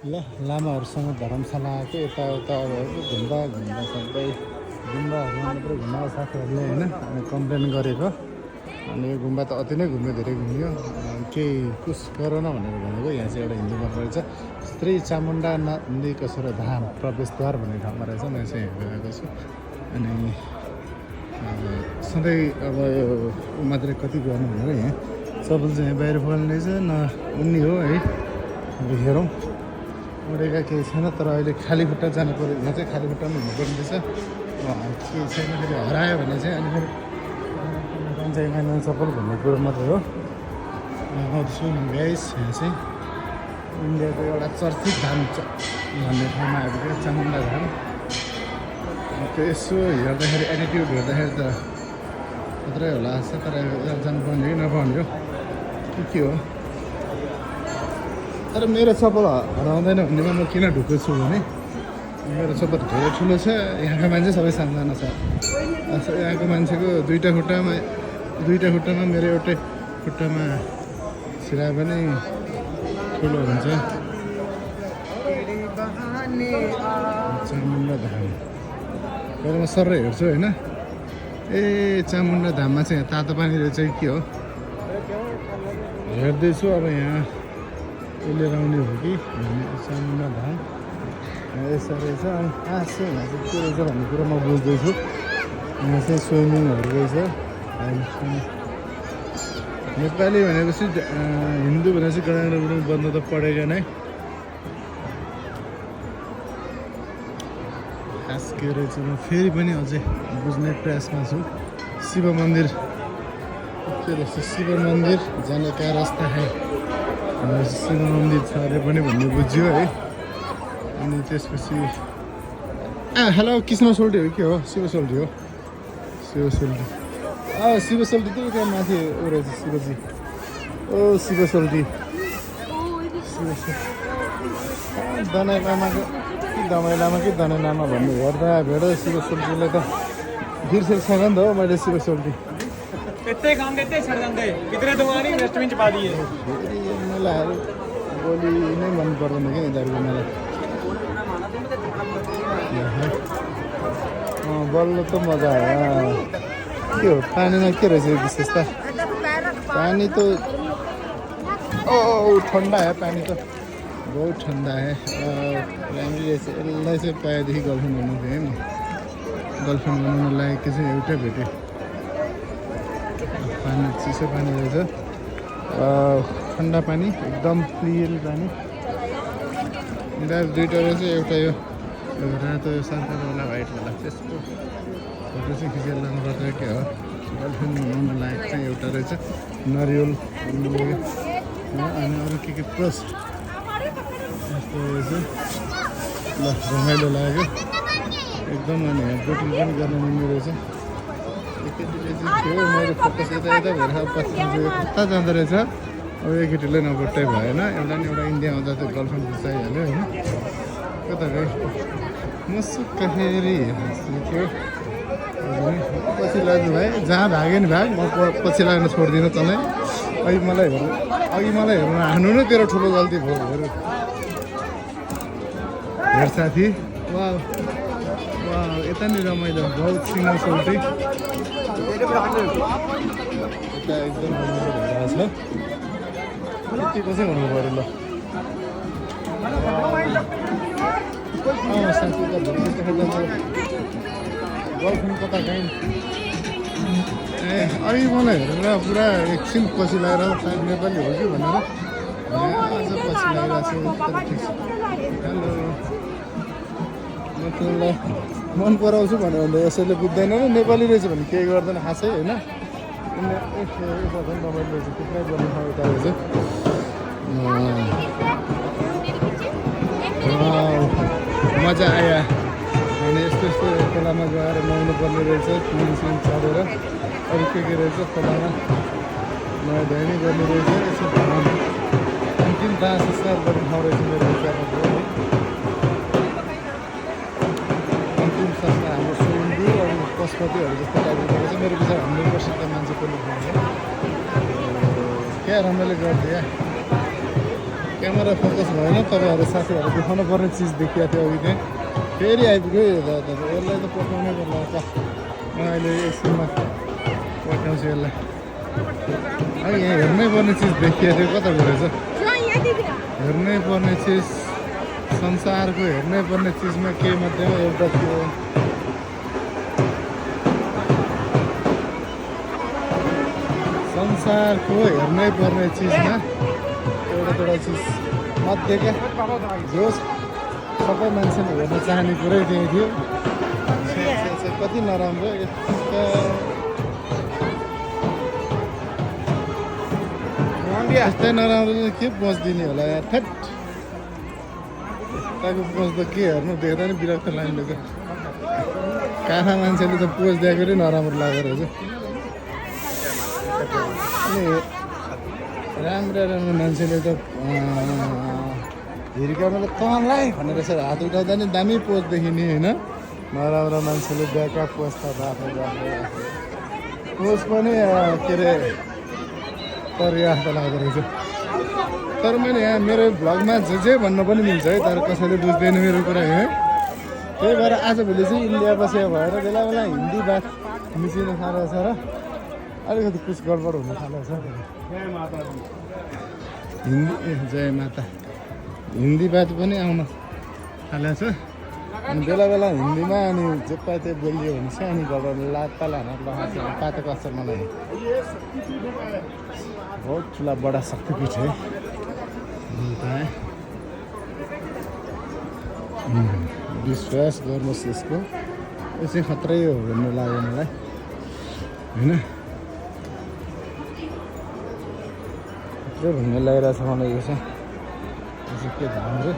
ल लामाहरूसँग धर्मशाला आएको यताउता भएको घुम्दा घुम्दा सबै गुम्बाहरू मात्रै घुमाएको साथीहरूले होइन अनि कम्प्लेन गरेको। अनि यो गुम्बा त अति नै घुम्यो, धेरै घुम्यो। केही कुछ गर न भनेर भनेको। यहाँ चाहिँ एउटा हिन्दू मन्दिर रहेछ, श्री चामुण्डा नन्दीकेश्वर धाम प्रवेशद्वार भन्ने ठाउँमा रहेछ। म चाहिँ हेरेर गएको छु। अनि सधैँ अब यो मात्रै कति गर्नु भनेर यहाँ सबल चाहिँ यहाँ बाहिर फल्ने रहेछ न उनी हो है। अब हेरौँ, उडेका केही छैन, तर अहिले खाली खुट्टा जानु पऱ्यो। यहाँ चाहिँ खाली खुट्टा पनि हुनुपर्ने रहेछ। केही छैन, फेरि हरायो भने चाहिँ अनि फेरि चाहिँ माइनल सफल भन्ने कुरो मात्रै हो। आउँदैछु गाइस, यहाँ चाहिँ इन्डियाको एउटा चर्चित धाम भन्ने ठाउँमा आइपुग्यो, चामुण्डा धाम। त्यो यसो हेर्दाखेरि एटिट्युड हेर्दाखेरि त मात्रै होला जस्तो, तर जानुपर्ने कि नपाउने हो के हो। तर मेरो चप्पल हराउँदैन भन्नेमा म किन ढुक्क छु भने मेरो चप्पल धेरै ठुलो छ, यहाँको मान्छे सबै सानसानो छ। यहाँको मान्छेको दुईवटा खुट्टामा मेरो एउटै खुट्टामा सिलाए पनि ठुलो हुन्छ। चामुण्डा धाम तर म सर हेर्छु होइन। ए चामुण्डा धाममा चाहिँ तातो पानी रहेछ के हो हेर्दैछु। अब यहाँ उसले आउने हो कि भन्ने। चामुण्डा धाम यसो रहेछ। अनि आसो यहाँ चाहिँ के रहेछ भन्ने कुरो म बुझ्दैछु। यहाँ चाहिँ स्विमिङहरू रहेछ। नेपाली भनेपछि हिन्दू भनेपछि गडाङ गुडुङ बन्द त पढेको नै। खास के रहेछ म फेरि पनि अझै बुझ्ने प्रयासमा छु। शिव मन्दिर के रहेछ, शिव मन्दिर जाने का रास्ता है, शिव मन्दिर छ अरे पनि भन्ने बुझ्यो है। अनि त्यसपछि हेलो कृष्ण सोल्टी हो के हो? शिव सोल्टी हो, शिव सोल्टी। शिव सोल्टी त त्यहाँ माथि ऊ रहेछ शिवजी। ओ शिव सोल्टी, दनाई लामाको कि दमाई लामा कि दनाई लामा भन्ने हेर्दा भेट्दा शिव सोल्टीलाई त बिर्सेको छैन नि त हो मैले शिव सोल्टी। मेलाहरू बोली नै मन पर्दैन क्या यिनीहरूको मलाई। बल्ल त मजा आयो। के हो पानीमा के रहेछ विशेषता? पानी त ठन्डा है, पानी त बहुत ठन्डा है। राम्री रहेछ। यसलाई चाहिँ पाएदेखि गर्लफ्रेन्ड बनाउनु थियो है म। गर्लफ्रेन्ड बनाउन लागेको चाहिँ एउटै भेटेँ। पानी चिसो पानी रहेछ, ठन्डा पानी, एकदम क्लियर पानी। यिनीहरू दुइटा रहेछ, एउटा यो रातो यो सर्कलवाला वाइटवाला। त्यसको फोटो चाहिँ खिचेर लानुपर्छ के हो। गर्लफ्रेन्ड बनाउन लागेको चाहिँ एउटा रहेछ नरिवल अनि अरू के पोस्ट यस्तो रहेछ। ल रमाइलो लाग्यो एकदम। अनि बोटिङ पनि गर्न मिल्ने रहेछ। एकचोटिले चाहिँ थियो मेरो फोकस यता भएर पछि कता जाँदो रहेछ। अब एकचोटिले नबोट्टै भएन। एउटा नि एउटा इन्डिया आउँदा त गर्लफ्रेन्ड चाहिहाल्यो होइन। कता गयो मुसुक्क फेरि हाँस्यो पछि लाग्नु भाइ, जहाँ भाग्यो नि भाग, म पछि लाग्न छोड्दिनँ तँलाई। अघि मलाई हेर्नु हान्नु नै तेरो ठुलो गल्ती भयो। हेर साथी, वा वा यता नि रमाइलो बहुत सिङ्गल सोल्टी। यता एकदम रमाइलो भइरहेको छ। यतिको चाहिँ हुनु पऱ्यो ल। साथी त गर्लफ्रेन्ड कता गइन्? ए अघि मलाई हेरेर पुरा एकछिन पछि लगाएर सायद नेपाली हो कि भनेर अझ पछि लगाइरहेको छु। ठिक छ। हेलो, म तिमीलाई मन पराउँछु भन्यो भने यसैले बुझ्दैन र नेपाली रहेछ भने केही गर्दैन खासै होइन। रमाइलो रहेछ, थुप्रै बोल्ने ठाउँ यता रहेछ। मजा आयो। अनि यस्तो खोलामा गएर नुहाउनु पर्ने रहेछ, सिम चढेर। अरू के रहेछ खोलामा नुहाइ धुवाइ नै गर्ने रहेछ। यसो अन्तिम दाह संस्कार गर्ने ठाउँ रहेछ मेरो विचारमा थियो है। अन्तिम संस्कार हाम्रो सोन्दु अनि पशुपतिहरू जस्तो लागेको रहेछ मेरो विचार। 100% त मान्छे पनि ठाउँ हो। क्या रमाइलो गर्थ्यो क्या। क्यामेरा फोकस भएन तपाईँहरू साथीहरू देखाउनु पर्ने चिज देखिएको थियो अघि चाहिँ फेरि आइपुग्यो यसलाई त पठाउनै पर्ला त अहिले एकछिनमा पठाउँछु यसलाई है यहाँ हेर्नै पर्ने चिज देखिएको थियो कता गएछ हेर्नै पर्ने चिज संसारको हेर्नै पर्ने चिजमा के मध्येमा एउटा थियो संसारको हेर्नै पर्ने चिजमा एउटा चिज मध्ये क्या जो सबै मान्छेले हेर्न चाहने कुरै त्यही थियो कति नराम्रो यस्तै नराम्रो के पहुँचिदिने होला यार ठ्याट ताको पोज त के हेर्नु देख्दा नि विरक्त लाग्ने रहेछ काखा मान्छेले त पोज दिएकोले नराम्रो लागेको रहेछ अनि राम्रो राम्रो मान्छेले त हिर्काउनुले तँलाई भनेर यसरी हात उठाउँदा नि दामी पोज देखिने होइन नराम्रो मान्छेले ब्याकअप पोज त राख्नु पोज पनि के अरे पर्याप्त लाग्दो रहेछ तर मैले यहाँ मेरो भ्लगमा जे भन्न पनि मिल्छ है तर कसैले बुझ्दैन मेरो कुरा है त्यही भएर आजभोलि चाहिँ इन्डिया बसेको भएर बेला बेला हिन्दी बात मिसिन थालेको छ र अलिकति कुछ गडबड हुन थालेको छ हिन्दी जय माता हिन्दी बात पनि आउन थालेको छ अनि बेला बेला हिन्दीमा अनि जे पाए त्यो बोलियो भने चाहिँ अनि गडबड लात्ता लान पातो कस्तो मलाई बहुत ठुला बडा शक्तिपीठ है विश्वास गर्नुहोस् यसको यो चाहिँ खत्रै हो भन्ने लाग्यो मलाई होइन खत्रै भन्ने लागिरहेछ मलाई यो चाहिँ के राम्रो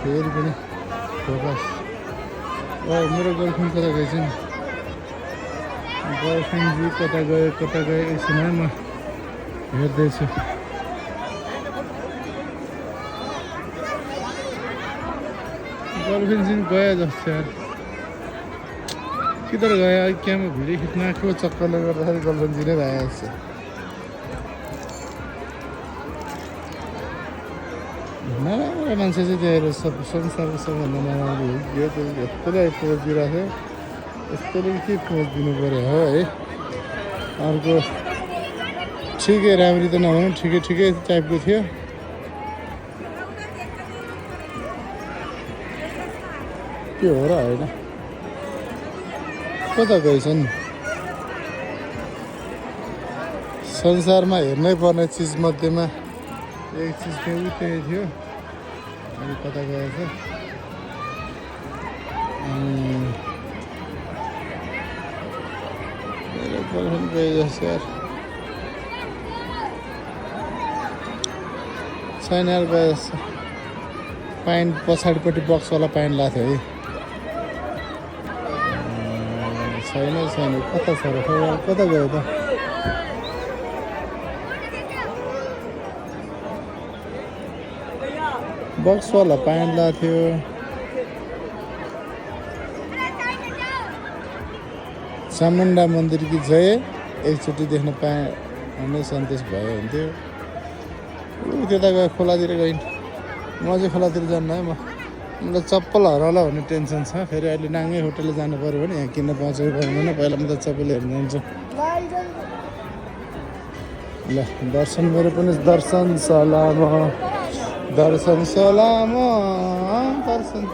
फेरि पनि फोकस मेरो गर्लफ्रेन्ड कता गएछ नि गर्लफ्रेन्डजी कता गयो एकछिनमा म हेर्दैछु गर्लफ्रेन्डजी गयो जस्तो यार किधर गयो क्यामा भिडियो खिच्न आएको चक्करले गर्दाखेरि गर्लफ्रेन्डजी नै भइरहेको छ नराम्रो मान्छे चाहिँ त्यहाँ सब संसारको सबभन्दा नराम्रो हो यस्तोले पोज दिइरहेको थियो यस्तोले के पोज दिनु पऱ्यो हो है अर्को ठिकै राम्री त नभनौँ ठिकै टाइपको थियो के हो र होइन कता गएछन् संसारमा हेर्नै पर्ने चिजमध्येमा एक चिज चाहिँ त्यही थियो अनि कता गएछ मेरो गर्लफ्रेन्ड गए जस्तो यार छैन यार गए जस्तो प्यान्ट पछाडिपट्टि बक्सवाला प्यान्ट लाएको थियो है छैन कता छ र कता गयो त बक्सवाला प्यान्ट लाएको थियो चामुण्डा मन्दिर कि जय एकचोटि देख्न पाएँ नै सन्तोष भयो हुन्थ्यो त्यता गयो खोलातिर गइन् म चाहिँ खोलातिर जान्न है मलाई चप्पल हराउला भन्ने टेन्सन छ फेरि अहिले नाङ्गै होटलले जानु पऱ्यो भने यहाँ किन्न पाउँछ कि पाउँदैन पहिला म त चप्पल हेर्न जान्छु ल दर्शन मेरो पनि दर्शन सलाम दर्शन सलाम दर्शन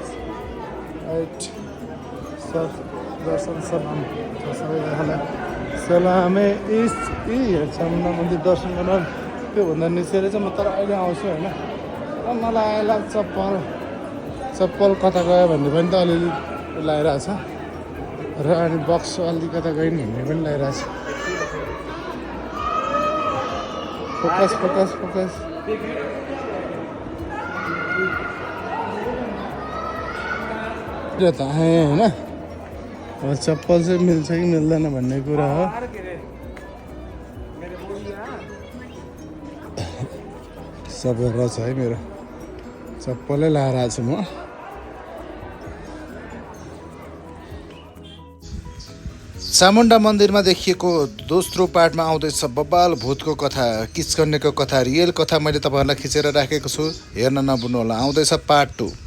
दर्शन सलाम सबैजनालाई सलामे चामुण्डा मन्दिर दर्शन गर्न त्योभन्दा निस्केर चाहिँ म तर अहिले आउँछु होइन र मलाई आइला चप्पल कता गयो भन्ने पनि त अलिअलि लगाइरहेको छ र अनि बक्स अलि कता गयो नि भन्ने पनि लगाइरहेको छ फोकस त आएँ होइन अब चप्पल चाहिँ मिल्छ कि मिल्दैन भन्ने कुरा हो सबै रहेछ है मेरो चप्पलै लगाएर आएको छु म चामुण्डा मन्दिरमा देखिएको दोस्रो पार्टमा आउँदैछ बब्बाल भूतको कथा किचकन्याको कथा रियल कथा मैले तपाईँहरूलाई खिचेर राखेको छु हेर्न नभुल्नु होला आउँदैछ पार्ट 2